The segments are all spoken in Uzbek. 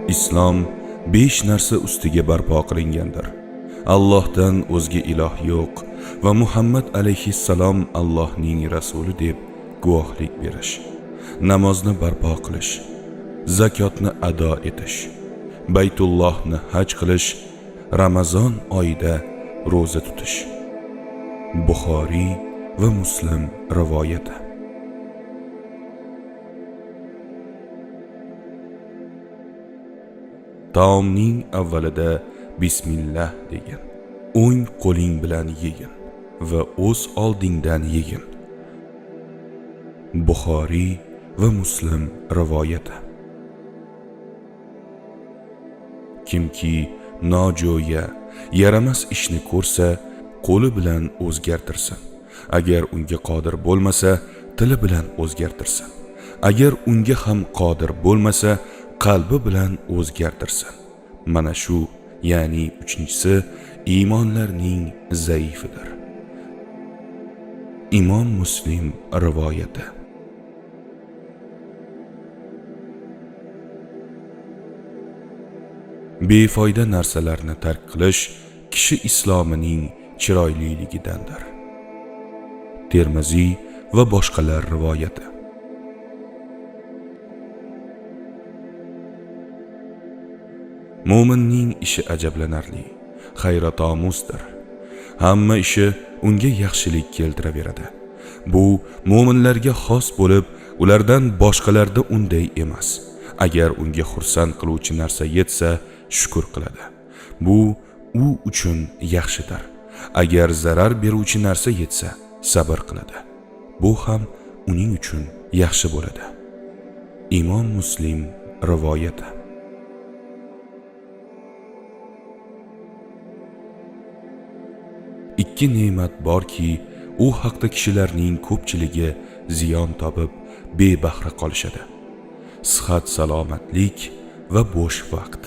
Islom 5 narsa ustiga barpo qilingandir. Allohdan o'zga iloh yo'q va Muhammad alayhissalom Allohning rasuli deb guvohlik berish, namozni barpo qilish, zakotni ado etish, Baytullohni haj qilish, Ramazon oyida ro'za tutish. Buxoriy va Muslim rivoyati. Taomning avvalida bismillah degin. O'ng qo'ling bilan yegin va o'z oldingdan yegin. Buxoriy va Muslim rivoyati. Kimki nojo'ya, yaramas ishni ko'rsa, qo'li bilan o'zgartirsin. Agar unga qodir bo'lmasa, tili bilan o'zgartirsin. Agar unga ham qodir bo'lmasa, qalbi bilan o'zgartirsin. Mana shu, ya'ni uchinchisi iymonlarning zaifidir. Imom Muslim rivoyati. Befoyda narsalarni tark qilish kishi islomining chiroyliligidandir. Termiziy va boshqalar rivoyati. Mo'minning ishi ajablanarli, hayratomuzdir. Hamma ishi unga yaxshilik keltiraveradi. Bu mo'minlarga xos bo'lib, ulardan boshqalarda unday emas. Agar unga xursand qiluvchi narsa yetsa, shukr qiladi. Bu u uchun yaxshidir. Agar zarar beruvchi narsa yetsa, sabr qiladi. Bu ham uning uchun yaxshi bo'ladi. Imom Muslim rivoyati. Ikki ne'mat borki, u haqda kishilarning ko'pchiligi ziyon topib, bebahra qolishadi. Sihat salomatlik va bo'sh vaqt.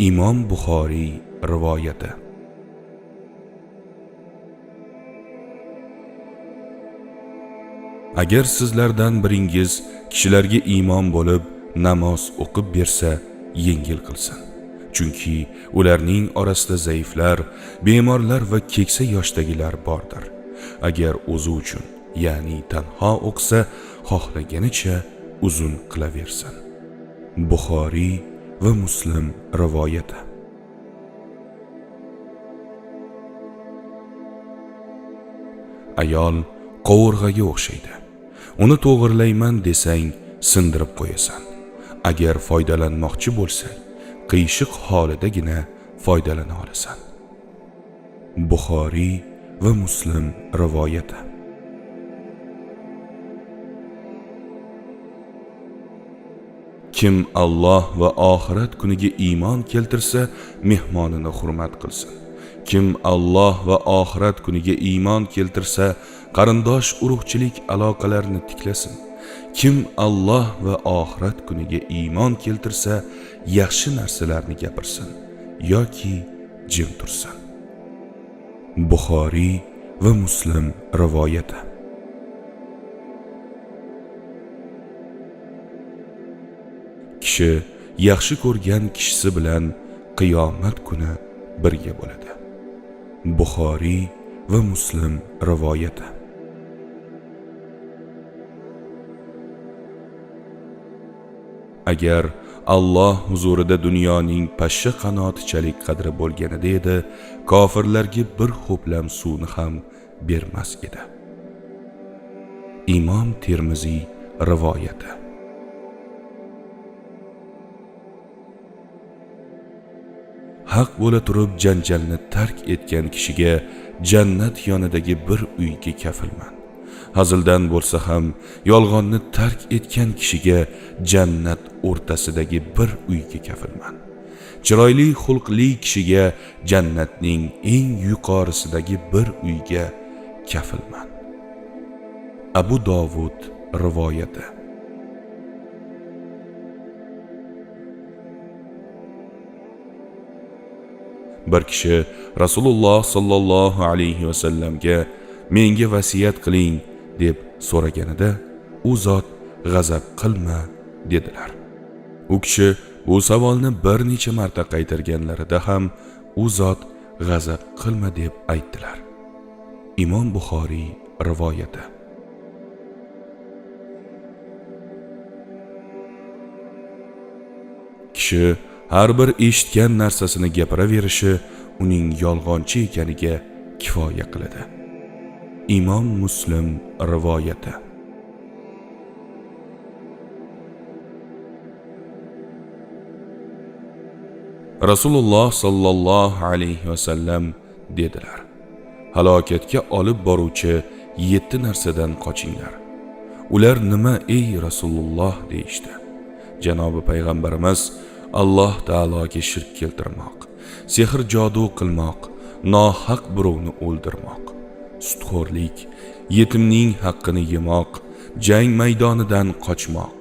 Imom Buxoriy rivoyati. Agar sizlardan biringiz kishilarga imom bo'lib namoz o'qib bersa, yengil qilsin. Chunki ularning orasida zaiflar, bemorlar va keksa yoshdagilar bordir. Agar o'zi uchun, ya'ni tanho o'qisa, xohlaganicha uzun qilaversin. Buxoriy va Muslim rivoyati. Ayol qovurg'aga o'xshaydi. Uni to'g'irlayman desang, sindirib qo'yasan. Agar foydalanmoqchi bo'lsang, qiyshiq holidagina foydalana olasan. Buxoriy va Muslim rivoyati. Kim Alloh va oxirat kuniga iymon keltirsa, mehmonini hurmat qilsin. Kim Alloh va oxirat kuniga iymon keltirsa, qarindosh urug'chilik aloqalarini tiklasin. Kim Alloh va oxirat kuniga iymon keltirsa, yaxshi narsalarni gapirsin yoki jim tursin. Buxoriy va Muslim rivoyati. Kishi yaxshi ko'rgan kishisi bilan qiyomat kuni birga bo'ladi. Buxoriy va Muslim rivoyati. Agar Alloh huzurida dunyoning pashsha qanotichalik qadri bo'lganida edi, kofirlarga bir ho'plam suvni ham bermas edi. Imom Termiziy rivoyati. Haq bo'la turib janjalni tark etgan kishiga jannat yonidagi bir uyga kafilman. Hazildan bo'lsa ham yolg'onni tark etgan kishiga jannat o'rtasidagi bir uyga kafilman. Chiroyli xulqli kishiga jannatning eng yuqorisidagi bir uyga kafilman. Abu Dovud rivoyati. Bir kishi Rasululloh sallallohu alayhi va sallamga menga vasiyat qiling deb so'raganida, u zot g'azab qilma dedilar. U U kishi bu savolni bir necha marta qaytarganlarida ham u zot g'azab qilma deb aytdilar. Imom Buxoriy rivoyati. Kishi har bir eshitgan narsasini gapiraverishi uning yolg'onchi ekaniga kifoya qiladi. Imom Muslim rivoyati. Rasululloh sallallohu alayhi va sallam dedilar: halokatga olib boruvchi 7 narsadan qochinglar. Ular nima ey Rasululloh deyishdi. Janobi payg'ambarimiz Alloh taologa shirk keltirmoq, sehr jodu qilmoq, nohaq birovni o'ldirmoq, sutxo'rlik, yetimning haqqini yemoq, jang maydonidan qochmoq,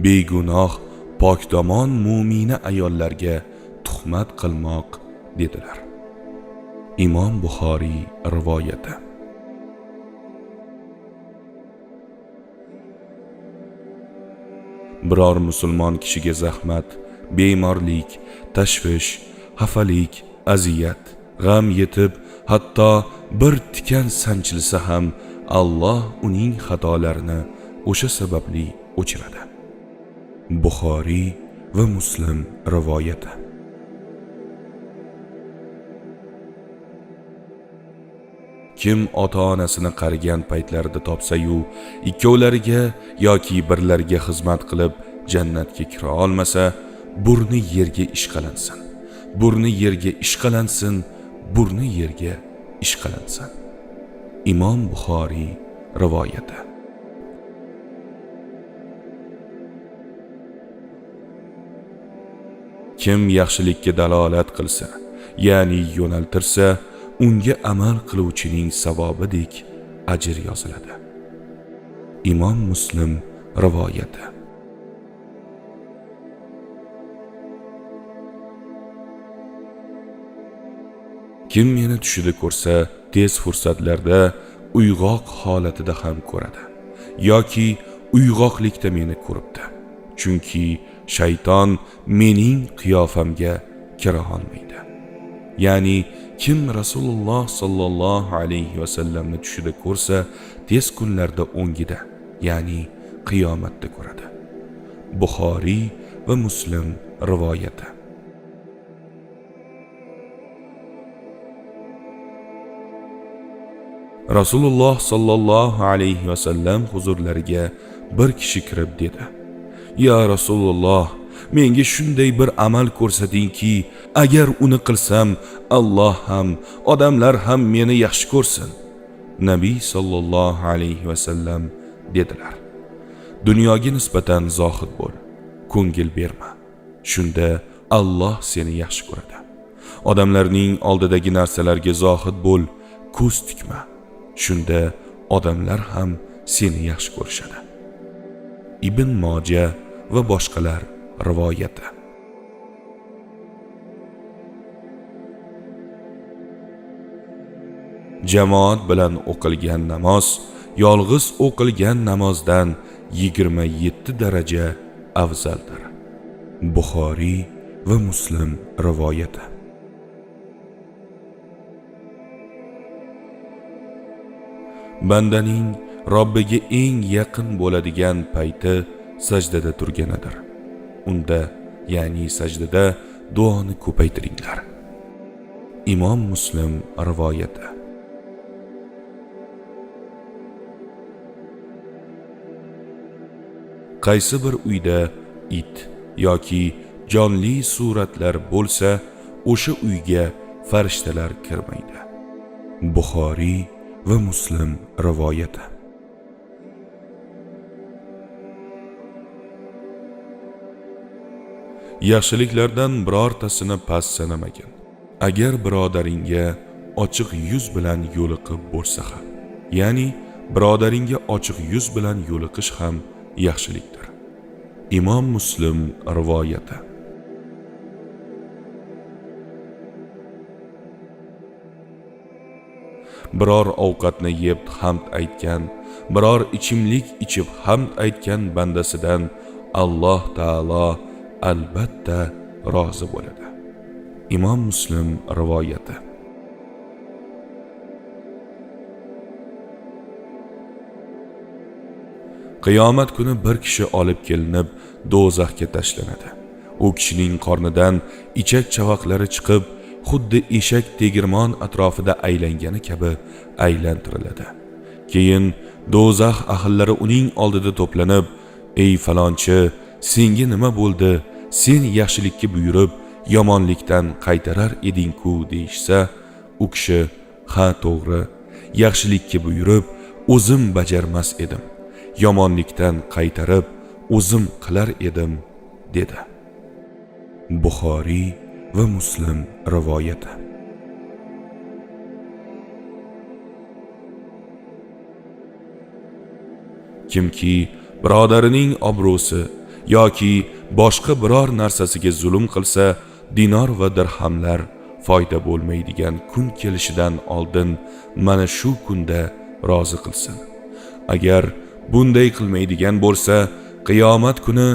begunoh pokdomon mo'mina ayollarga tuhmat qilmoq dedilar. Imom Buxoriy rivoyati. Biror musulmon kishiga zahmat, bemorlik, tashvish, xafalik, aziyat, g'am yetib, hatto bir tikan sanchilsa ham Alloh uning xatolarini o'sha sababli o'chiradi. Buxoriy va Muslim rivoyati. Kim ota-onasini qarigan paytlarida topsa-yu, ikkovlariga yoki birlariga xizmat qilib jannatga kira olmasa, burni yerga ishqalansin. Burni yerga ishqalansin, burni yerga ishqalansin. Imom Buxoriy rivoyati. Kim yaxshilikka dalolat qilsa, ya'ni yo'naltirsa, unga amal qiluvchining savobidek ajr yoziladi. Imom Muslim rivoyati. Kim meni tushida ko'rsa, tez fursatlarda uyg'oq holatida ham ko'radi yoki uyg'oqlikda meni ko'ribdi. Chunki shayton mening qiyofamga kira olmaydi. Ya'ni kim Rasululloh sallallohu alayhi va sallamni tushida ko'rsa, tez kunlarda o'ngida, ya'ni qiyomatda ko'radi. Buxoriy va Muslim rivoyati. Rasululloh sallallohu alayhi va sallam huzurlariga bir kishi kirib dedi: "Ya Rasululloh, menga shunday bir amal ko'rsatingki, agar uni qilsam, Alloh ham, odamlar ham meni yaxshi ko'rsin." Nabiy sallallohu alayhi va sallam dedilar: "Dunyoga nisbatan zohid bo'l, ko'ngil berma. Shunda Alloh seni yaxshi ko'radi. Odamlarning oldidagi narsalarga zohid bo'l, ko'z tikma. Shunda odamlar ham seni yaxshi ko'rishadi." Ibn Moja va boshqalar rivoyati. Jamoat bilan o'qilgan namoz yolg'iz o'qilgan namozdan 27 daraja afzaldir. Buxoriy va Muslim rivoyati. Bandaning Robbiga eng yaqin bo'ladigan payti sajdada turganidir. Unda, ya'ni sajdada duoni ko'paytiringlar. Imom Muslim rivoyati. Qaysi bir uyda it yoki jonli suratlar bo'lsa, o'sha uyga farishtalar kirmaydi. Buxoriy va Muslim rivoyati. Yaxshiliklardan birortasini past sanamagin. Agar birodaringga ochiq yuz bilan yo'liqib bo'lsa ham, ya'ni birodaringga ochiq yuz bilan yo'liqish ham yaxshilikdir. Imom Muslim rivoyati. Biror ovqatni yeb hamd aytgan, biror ichimlik ichib hamd aytgan bandasidan Alloh taolo albatta rozi bo'ladi. Imom Muslim rivoyati. Qiyomat kuni bir kishi olib kelinib do'zaxga tashlanadi. U kishining qornidan ichak chavoqlari chiqib, xuddi eshak tegirmon atrofida aylangani kabi aylantiriladi. Keyin do'zax ahllari uning oldida to'planib, "Ey falonchi, senga nima bo'ldi? Sen yaxshilikka buyurib, yomonlikdan qaytarar eding-ku" deyishsa, u kishi, "Ha, to'g'ri, yaxshilikka buyurib, o'zim bajarmas edim. Yomonlikdan qaytarib, o'zim qilar edim" dedi. Buxoriy va Muslim rivoyati. Kimki birodarining obro'si yoki boshqa biror narsasiga zulm qilsa, dinor va dirhamlar foyda bo'lmaydigan kun kelishidan oldin mana shu kunda rozi qilsin. Agar bunday qilmaydigan bo'lsa, qiyomat kuni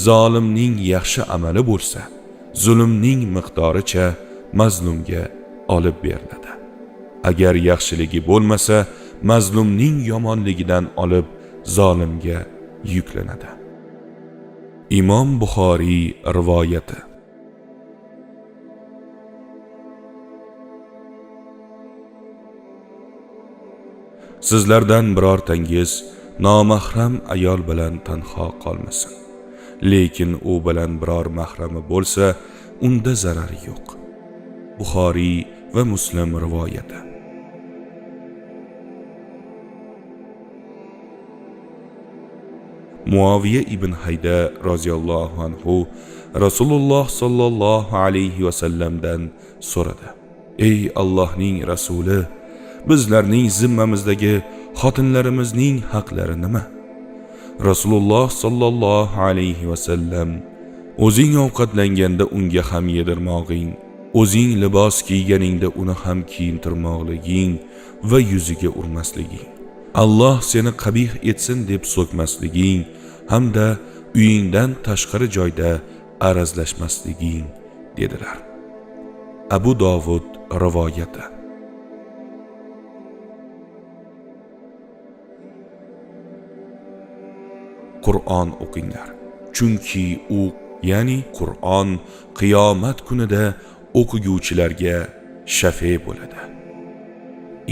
zolimning yaxshi amali bo'lsa, zulmning miqdoricha mazlumga olib beriladi. Agar yaxshiligi bo'lmasa, mazlumning yomonligidan olib zolimga yuklanadi. Imom Buxoriy rivoyati. Sizlardan birortangiz nomahram ayol bilan tanho qolmasin. Lekin u bilan biror mahrami bo'lsa, unda zarari yo'q. Buxoriy va Muslim rivoyati. Muaviya ibn Hayda roziyallohu anhu Rasululloh sollallohu alayhi va sallamdan so'radi: "Ey Allohning rasuli, bizlarning zimmamizdagi xotinlarimizning haqlari nima?" Rasululloh sollallohu alayhi va sallam: "O'zing ovqatlanganda unga ham yedirmog'ing, o'zing libos kiyganingda uni ham kiyintirmoqliging va yuziga urmasliging, Alloh seni qabih etsin deb so'kmasliging hamda uyingdan tashqari joyda arazlashmasliging" dedilar. Abu Dovud rivoyati. Qur'on o'qinglar, chunki u, ya'ni Qur'on, qiyomat kunida o'qiguvchilarga shafe bo'ladi.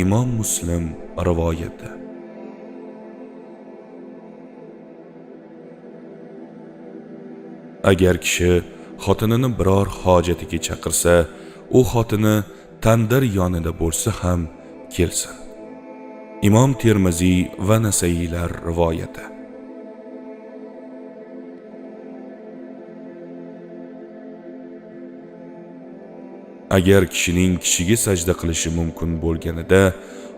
Imom Muslim rivoyati. Agar kishi xotinini biror hojatiga chaqirsa, u xotini tandir yonida bo'lsa ham kelsin. Imom Termiziy va Nasaiylar rivoyati. Agar kishining kishiga sajda qilishi mumkin bo'lganida,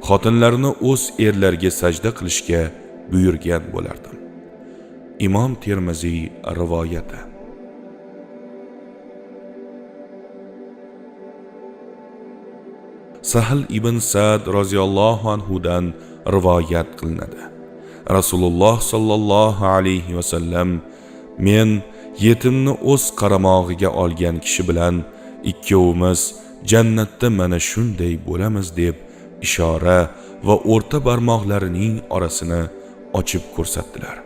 xotinlarni o'z erlariga sajda qilishga buyurgan bo'lardim. Imom Termiziy rivoyati. Sahl ibn Sa'd roziyallohu anhu dan rivoyat qilinadi. Rasululloh sollallohu alayhi va sallam: "Men yetimni o'z qaramog'iga olgan kishi bilan ikkovimiz jannatda mana shunday bo'lamiz" deb ishora va o'rta barmoqlarining orasini ochib ko'rsatdilar.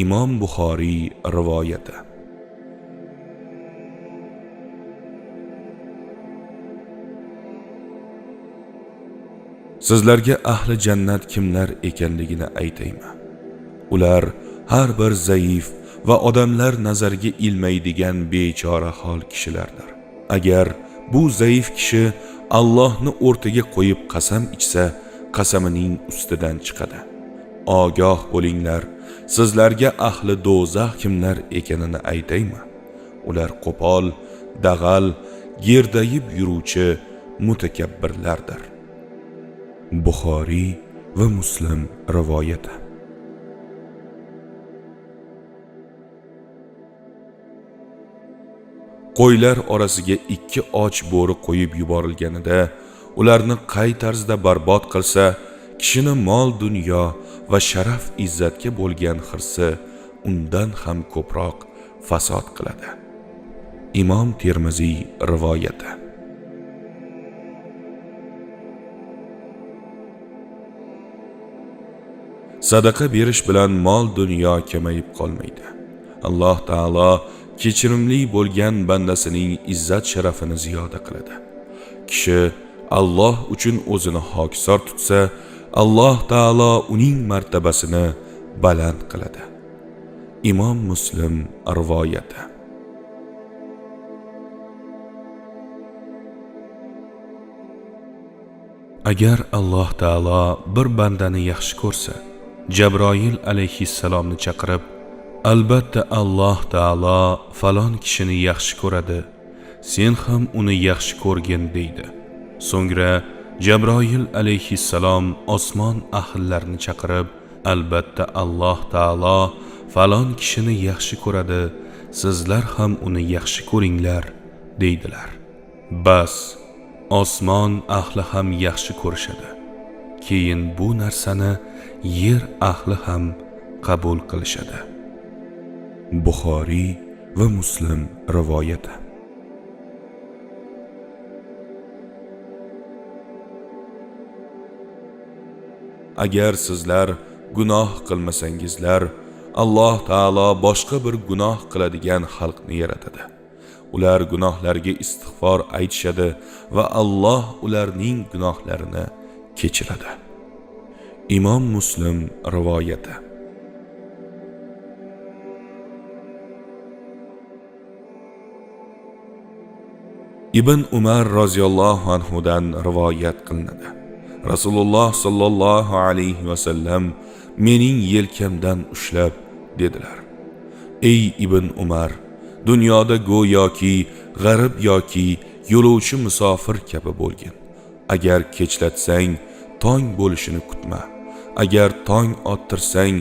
Imom Buxoriy rivoyati. Sizlarga ahli jannat kimlar ekanligini aytaymi? Ular har bir zaif va odamlar nazariga ilmaydigan bechora hol kishilardir. Agar bu zaif kishi Allohni o'rtaga qo'yib qasam ichsa, qasamining ustidan chiqadi. Ogoh bo'linglar, sizlarga ahli do'zax kimlar ekanini aytaymi? Ular qo'pol, dag'al, gerdayib yuruvchi mutakabbirlardir. Buxoriy va Muslim rivoyati. Qo'ylar orasiga ikki och bo'ri qo'yib yuborilganida, ularni qay tarzda barbod qilsa, kishini mol dunyo va sharaf izzatga bo'lgan hirsi undan ham ko'proq fasod qiladi. Imom Termiziy rivoyati. Sadaqa berish bilan mol dunyo kamayib qolmaydi. Alloh taolo kechirimli bo'lgan bandasining izzat sharafini ziyoda qiladi. Kishi Alloh uchun o'zini hokisor tutsa, Alloh taolo uning martabasini baland qiladi. Imom Muslim rivoyati. Agar Alloh taolo bir bandani yaxshi ko'rsa, Jabroil alayhissalomni chaqirib, albatta Alloh taolo falon kishini yaxshi ko'radi, sen ham uni yaxshi ko'rgin deydi. So'ngra Jabroil alayhissalom osmon ahllarini chaqirib, albatta Alloh taolo falon kishini yaxshi ko'radi, sizlar ham uni yaxshi ko'ringlar deydilar. Bas, osmon ahli ham yaxshi ko'rishadi. Keyin bu narsani yer ahli ham qabul qilishadi. Buxoriy va Muslim rivoyati. Agar sizlar gunoh qilmasangizlar, Alloh taolo boshqa bir gunoh qiladigan xalqni yaratadi. Ular gunohlarga istig'for aytishadi va Alloh ularning gunohlarini kechiradi. Imom Muslim rivoyati. Ibn Umar roziyallohu anhudan rivoyat qilinadi. Rasululloh sallallohu alayhi va sallam mening yelkamdan ushlab dedilar: Ey Ibn Umar, dunyoda go'yoki g'arib yoki yo'lovchi musofir kabi bo'lgin. Agar kechlatsang, tong bo'lishini kutma. Agar tong ottirsang,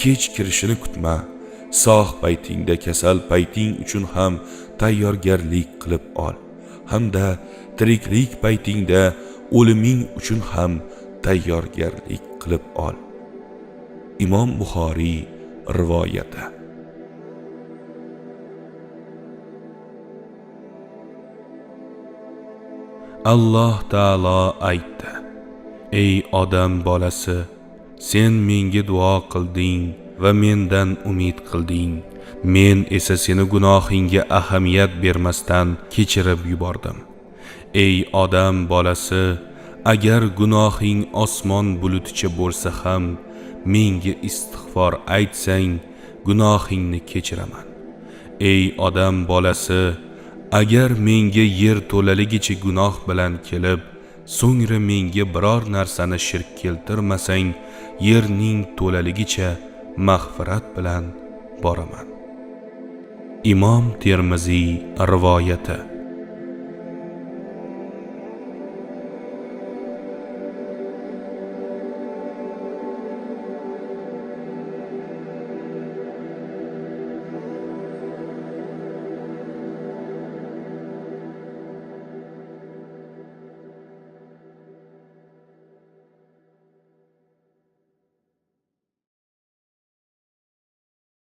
kech kirishini kutma. Sog' paytingda kasal payting uchun ham tayyorgarlik qilib ol. Hamda tiriklik paytingda o'liming uchun ham tayyorgarlik qilib ol. Imom Buxoriy rivoyati. Alloh taolo aytdi: Ey odam bolasi, sen menga duo qilding va mendan umid qilding. Men esa seni gunohingga ahamiyat bermasdan kechirib yubordim. Ey odam bolasi, agar gunohing osmon buluticha bo'lsa ham, menga istig'for aytsang, gunohingni kechiraman. Ey odam bolasi, agar menga yer to'laligicha gunoh bilan kelib, so'ngra menga biror narsani shirk keltirmasang, yerning to'laligicha mag'firat bilan boraman. Imom Termiziy rivoyati.